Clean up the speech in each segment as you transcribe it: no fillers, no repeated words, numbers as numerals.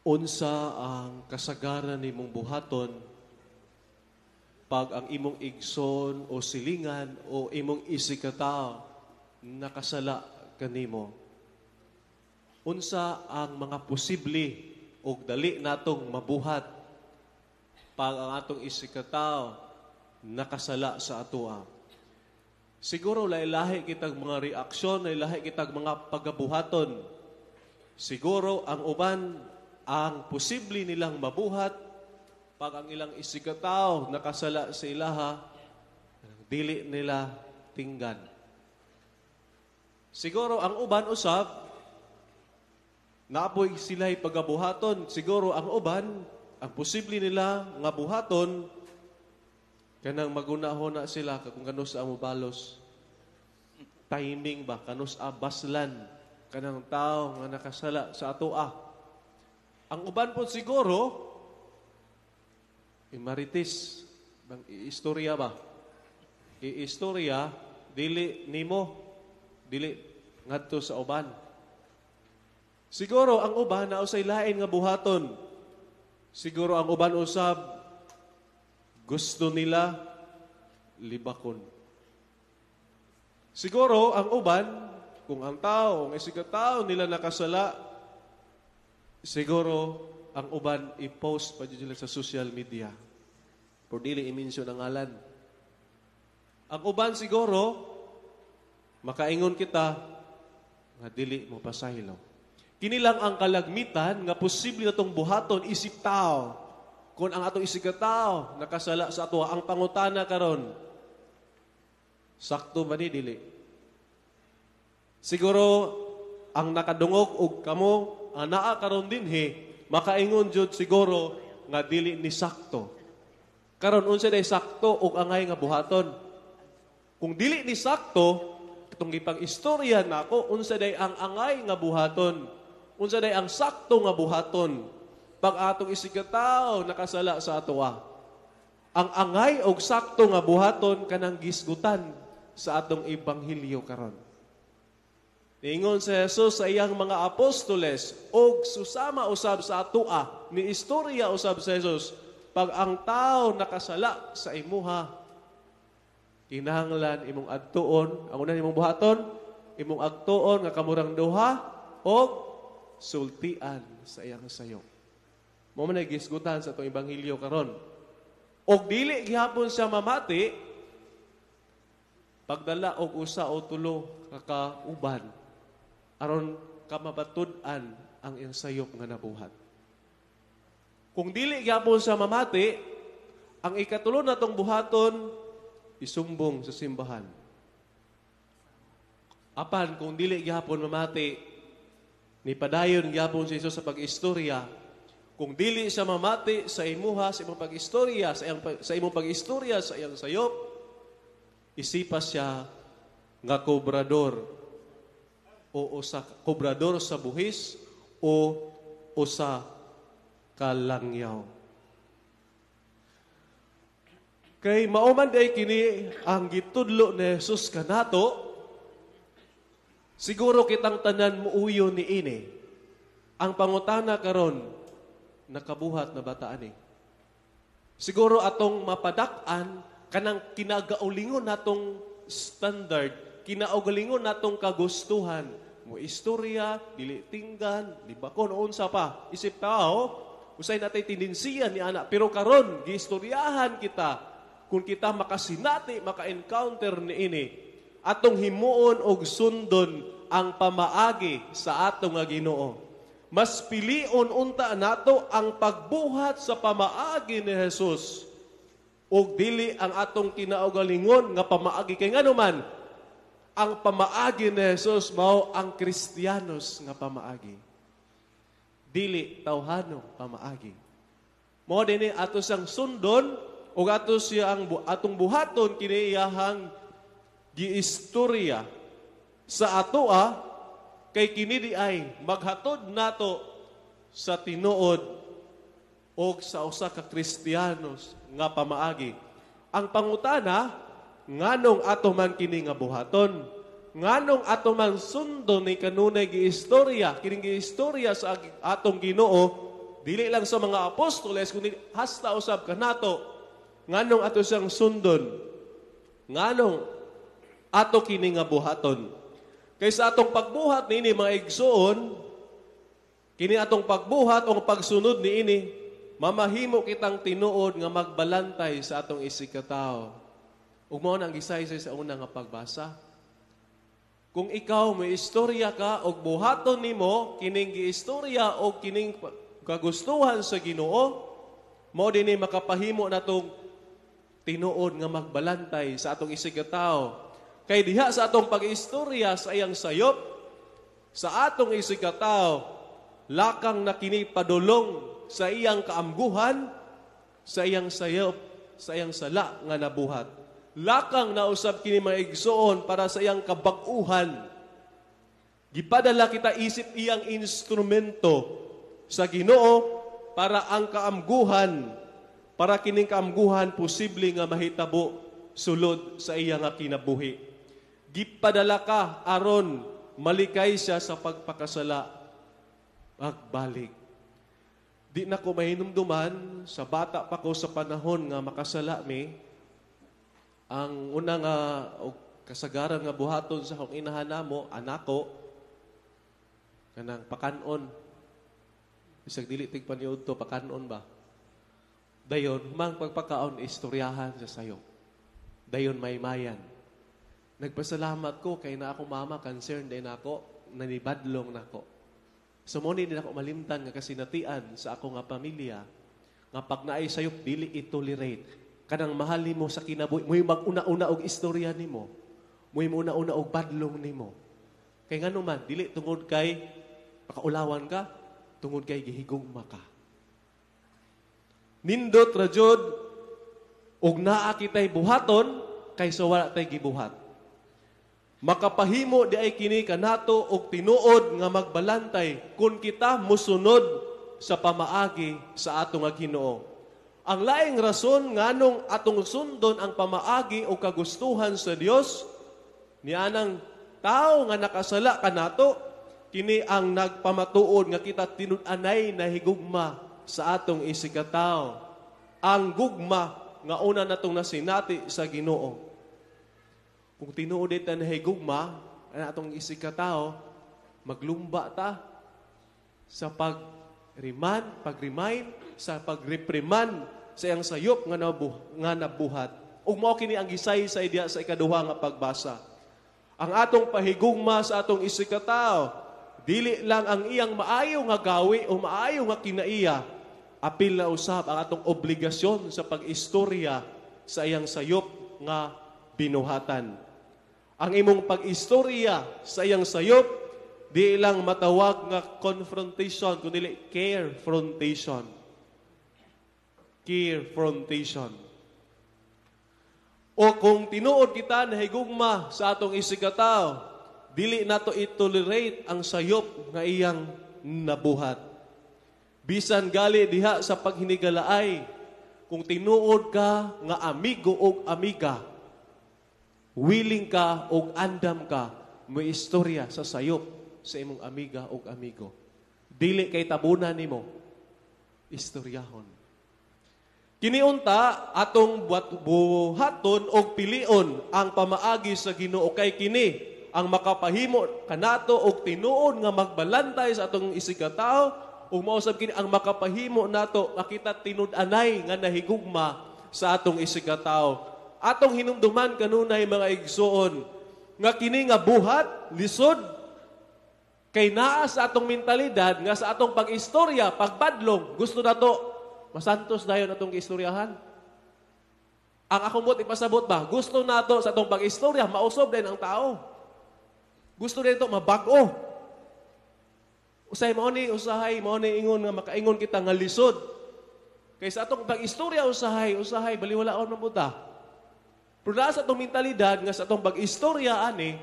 Unsa ang kasagaran nimong buhaton pag ang imong igsoon o silingan o imong isigkatawo nakasala kanimo? Unsa ang mga posible og dali natong mabuhat pag ang atong isigkatawo nakasala sa atoa? Siguro lahi-lahi kitag mga reaksyon, lahi-lahi kitag mga pagabuhaton. Siguro ang uban, ang posible nilang mabuhat pag ang ilang isigkatawo nakasala sa ilaha, dili nila tinggan. Siguro ang uban usab, naapoy sila'y pagabuhaton. Siguro ang uban, ang posible nila nga buhaton, kanang magunahon na sila kung kanus-a mobalos. Timing ba? Kanus-a baslan kanang tao nga nakasala sa atoa. Ang uban po siguro, imarites, bang iistorya ba? Iistorya, dili nimo, dili ngadto sa uban. Siguro ang uban na usay lain nga buhaton. Siguro ang uban usab, gusto nila libakon. Siguro ang uban, kung ang tao, ang isigkatawo nila nakasala, siguro ang uban i-post pa sila sa social media. Pero dili i-mention ang ngalan. Ang uban siguro, makaingon kita, nga dili mo pasaylo. Kini lang ang kalagmitan nga posible natong buhaton isip tao. Kung ang atong isigkatawo nakasala sa ato, ang pangutana karon, sakto ba ni dili? Siguro ang nakadungog og kamo ang naa karon dinhi, makaingon jud siguro nga dili ni sakto. Karon, unsa day sakto og angay nga buhaton? Kung dili ni sakto katong gipang istorya nako, unsa day ang angay nga buhaton? Unsa day ang sakto nga buhaton pag atong isigkatawo nakasala sa atoa? Ang angay og sakto nga buhaton, kanang gisgutan sa atong ebanghelyo karon. Niingon si Jesus sa iyang mga apostoles og susama usab sa atoa, ni istorya usab sa Jesus, pag ang tao nakasala sa imuha, kinahanglan imong adtuon, ang una imong buhaton, imong adtuon nga kamurang duha og sultian sa iyang sayo. Mao man ay gisgutan sa atong ebanghelyo karon. Og dili gihapon siya mamati, pagdala og usa o tulo ka kauban aron kamabatud-an ang iyang sayop nga nabuhat. Kung dili gyapon siya mamati, ang ikatulo natong buhaton, isumbong sa simbahan. Apan kung dili gyapon mamati, ni padayon gyapon si Jesus sa pag-istorya, kung dili siya mamati sa imuha, sa imong pag-istorya, sa imong pag-istorya sa iyang sayop, isipa siya nga kobrador o usa kobrador sa buhis o usa kalangyaw. Kay mao man day kini ang gitudlo ni Jesus kanato, siguro kitang tanan muuyo ni ini. Ang pangutana karon, nakabuhat na ba ta ani? Siguro atong mapadak-an kanang kinagaulingon natong standard, kinaugalingon natong kagustuhan. Mo istorya, dili tinggan, libakon, unsa pa. Isip tao, usay natay tendensiya ni ana. Pero karon, giistoryahan kita, kung kita makasinati, maka-encounter ni ini, atong himuon og sundon ang pamaagi sa atong nga Ginoo. Mas pilion unta nato ang pagbuhat sa pamaagi ni Jesus ug dili ang atong kinaugalingon nga pamaagi, kay nganuman ang pamaagi ni Jesus mao ang Kristiyanos nga pamaagi, dili tawhanong pamaagi. Mao dinhi ato siyang sundon ug ato siya ang atong buhaton kini iyahang giistorya sa atoa, kay kini di ay maghatod nato sa tinuod o sa usa ka Kristiyanos nga pamaagi. Ang pangutana, nganong ato man kini nga buhaton? Nganong ato man sundon ni kanunay giistorya, kining giistorya sa atong Ginoo? Dili lang sa mga apostoles, kundi hasta usab kanato. Nganong ato siyang sundon? Nganong ato kini nga buhaton? Kay sa atong pagbuhat niini, mga igsoon, kini atong pagbuhat o pagsunod niini, mamahimo kitang tinuod nga magbalantay sa atong isigkatawo. Ug mao nang gisaysay sa una nga pagbasa. Kung ikaw may istorya ka og buhaton nimo kining giistorya og kining kagustuhan sa Ginoo, mao dinhi makapahimo natong tinuod nga magbalantay sa atong isigkatawo. Kay diha sa atong pag-istorya sa iyang sayop, sa atong isigkatawo, lakang na kini padulong sa iyang kaamguhan, sa iyang sayop, sa iyang sala nga nabuhat. Lakang na usab kini, mga igsoon, para sa iyang kabag-uhan. Gipadala kita isip iyang instrumento sa Ginoo para ang kaamguhan, para kining kaamguhan posible nga mahitabo sulod sa iya nga kinabuhi. Gipadala ka aron malikay siya sa pagpakasala, pagbalik. Di na ko mahinumduman sa bata pa ko, sa panahon nga makasala mi, ang una nga og kasagaran nga buhaton sa akong inahan namo, anako, kanang pakanon. Bisag dili tig paniud to, pakanon ba? Dayon, mang pagpakaon, istoryahan sa sayo. Dayon maymayan. Nagpasalamat ko kay na ako mama, concerned din ako, nanibadlong nako. So mo ni ako malimtan nga kasinatian sa ako nga pamilya, nga pag naay sayop, dili i-tolerate. Kanang mahal nimo sa kinabuhi, mo'y mag-una-una og istorya nimo. Mo'y una-una og badlong nimo. Kay ngano man, dili tungod kay pakaulawan ka, tungod kay gihigugma ka. Nindot ra jud og naa kitay buhaton kaysa wala tay gibuhat. Makapahimo di ay kini kanato og tinuod nga magbalantay kung kita musunod sa pamaagi sa ato nga Ginoo. Ang laing rason nganong atong sundon ang pamaagi o kagustuhan sa Dios nianang tao nga nakasala kanato, kini ang nagpamatuod nga kita tinud-anay na higugma sa atong isigkatawo. Ang gugma nga una natong nasinati sa Ginoo. Kung tinuod ta na higugma ang atong isigkatawo, maglumba ta sa pag-remind, sa pag-reprimand sa iyang sayop nga nabuhat. Ug mao kini ang gisaysay diha sa ikaduha nga pagbasa. Ang atong pahigugma sa atong isigkatawo, dili lang ang iyang maayo nga gawi o maayo nga kinaiya, apil na usab ang atong obligasyon sa pag-istorya sa iyang sayop nga binuhatan. Ang imong pag-istorya sa iyang sayop, di lang matawag nga confrontation, kundi carefrontation. Carefrontation. O kung tinuod kita na higugma sa atong isigkatawo, dili nato i-tolerate ang sayop nga iyang nabuhat. Bisan gali diha sa paghinigalaay, kung tinuod ka nga amigo o amiga, willing ka o andam ka, may istorya sa sayop sa imong amiga o amigo. Dili kay tabunan nimo, istoryahon. Kiniunta atong buhaton og pilion ang pamaagi sa Ginoo kay kini ang makapahimo kanato og tinuod nga magbalantay sa atong isigkatawo ug mausab kini ang makapahimo nato nga kita tinud-anay nga nahigugma sa atong isigkatawo. Atong hinumduman kanunay, mga igsoon, nga kini nga buhat lisod kay naa sa atong mentalidad nga sa atong pag-istorya, pagbadlong, gusto nato masantos dayon atong giistoryahan. Ang akong buot ipasabot ba, gusto nato sa atong pag-istorya, mausob din ang tao. Gusto din ito mabag-o. Usahay mao ni, usahay mao ni ingon nga makaingon kita nga lisod. Kay sa atong pag-istorya usahay baliwalaon man buta. Pero naa sa atong mentalidad nga sa atong pag-istorya ani,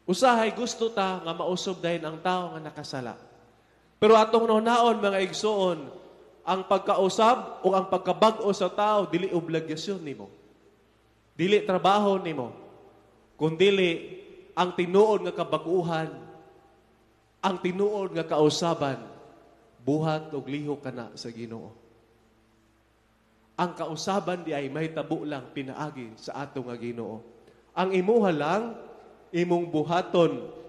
usahay gusto ta nga mausob dayon ang tao nga nakasala. Pero atong naon, mga igsoon, ang pagkausab o ang pagkabag-o sa tao dili obligasyon nimo. Dili trabaho nimo. Kundili ang tinuod nga kabaguhan, ang tinuod nga kausaban, Buhat og lihok kana sa Ginoo. Ang kausaban di ay mahitabo lang pinaagi sa ato nga Ginoo. Ang imuha lang, imong buhaton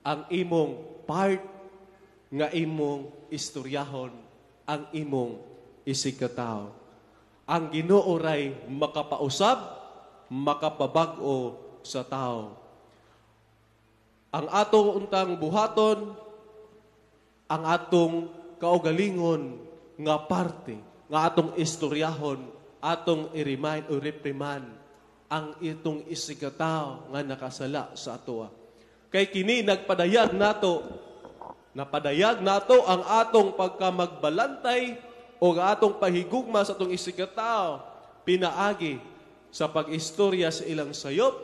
ang imong part nga imong istoryahon ang imong isigkatawo. Ang Ginoo ray makapausab, makapabag-o sa tao. Ang atong untang buhaton, ang atong kaugalingon nga parte, nga atong istoryahon, atong i-remind o reprimand ang itong isigkatawo nga nakasala sa atoa. Kay kini nagpadayag nato, napadayag nato ang atong pagkamagbalantay o ang atong pahigugma sa atong isigkatawo pinaagi sa pag-istorya sa ilang sayop,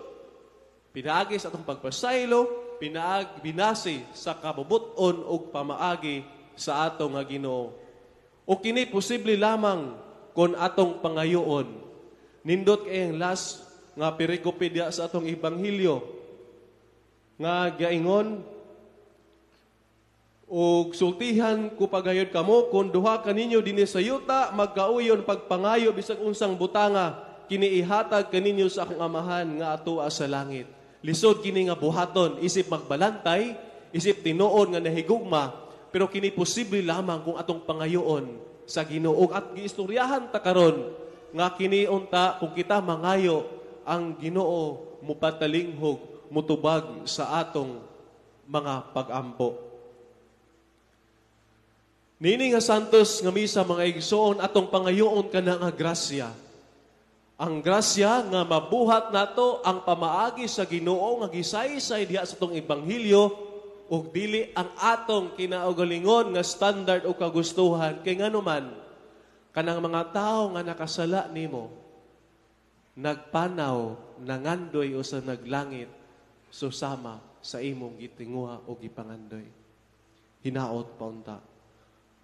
pinaagi sa atong pagpasaylo, pinaag binasi sa kabubuton ug pamaagi sa ato nga Ginoo. O kini posible lamang kon atong pangayoon. Nindot kay ang last nga perikope diya sa atong ebanghelyo nga gaingon, "Ug sultihan ko pagayod kamo, kung duha kaninyo dinhi sa yuta magkauyon pagpangayo bisag unsang butanga, kini ihatag kaninyo sa akong Amahan nga atoa sa langit." Lisod kini nga buhaton isip magbalantay, isip tinuod nga nahigugma, pero kini posible lamang kung atong pangayoon sa Ginoo. At giistoryahan ta karon nga kini unta, kung kita mangayo, ang Ginoo mupatalinghog, mutubag sa atong mga pagampo. Nini nga Santos nga Misa, mga igsoon, atong pangayoon kana nga grasya. Ang grasya nga mabuhat nato ang pamaagi sa Ginoo nga gisaysay diha sa atong ebanghelyo ug dili ang atong kinaugalingon nga standard o kagustuhan, kay nganuman kanang mga tawo nga nakasala nimo nagpanaw, nangandoy o sa naglangit susama sa imong gitinguha o gipangandoy. Hinaot paunta.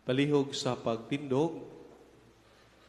Palihog sa pagtindog.